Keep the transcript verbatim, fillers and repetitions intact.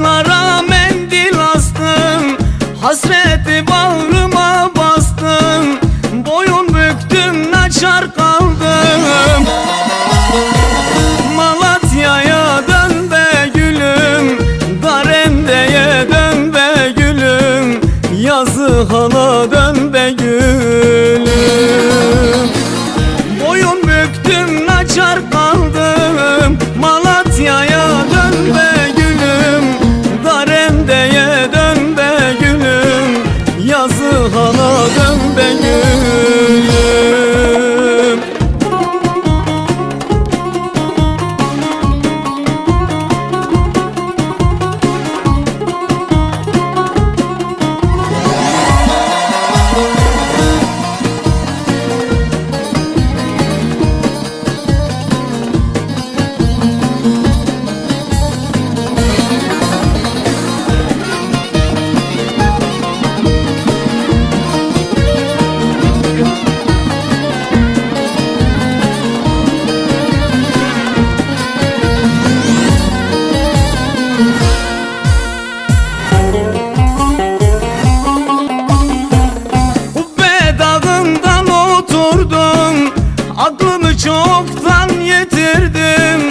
Nara mendil astım, hasreti bağrıma bastım. Boyun büktüm, naçar kaldım. Malatya'ya dön be gülüm, Darendeye dön be gülüm, yazı hala dön be gülüm. Boyun büktüm, naçar kaldım. Malatya'ya dön be gülüm, Darendeye dön be gülüm, yazı hala dön be gülüm. Kubbe dağından oturdum, aklımı çoktan yitirdim.